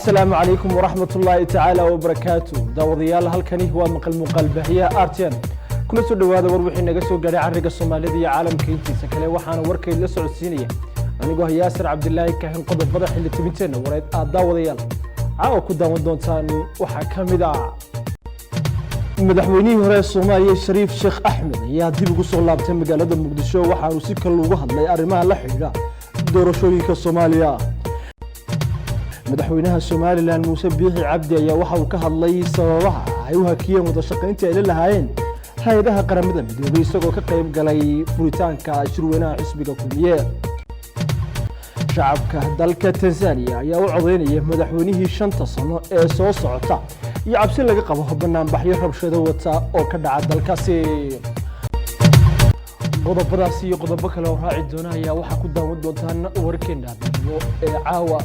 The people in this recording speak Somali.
Asalaamu calaykum waraxmat ullaahi tacaala wabarakaatu. Daawadayaal, halkani waa maqal muuqaal baahiyaha RTN. Kuna soo dhowaada war wixii naga soo gaadhay carriga Soomaalida iyo caalamka intiisa kale. Waxaana warkayd la socodsiinaya anigoo ah Yaasir Cabdilaahi Kahin. Qodobada xilli tibinteenna wareed aad daawadayaal caawa ku daawan doontaan waxaa ka mid ah: madaxweynihii hore ee Soomaaliya Shariif Sheekh Axmed ayaa dib ugu soo laabtay magaalada Muqdisho. Waxaanu si kale uga hadlay arrimaha la xidhiidha doorashooyinka Soomaaliya. Madaxweynaha Somaliland Muuse Biixi Cabdi ayaa waxa uu ka hadlay sababaha ay u hakiyeen wada shaqayntii ay la lahaayeen hay-adaha Qaramada Midoobay, isagoo ka qayb galay furitaanka shirweynaha xisbiga Kulmiye. Shacabka dalka Tanzania ayaa u codaynaya madaxweynihii 5ta sano ee soo socota, iyo cabsi laga qabo banaanbaxyo rabshado wata oo ka dhaca dalkaasi. Qodobadaasi iyo qodobo kale oo raaci doona ayaa waxaa ku daawan doontaan warkeena habeenimo ee caawa.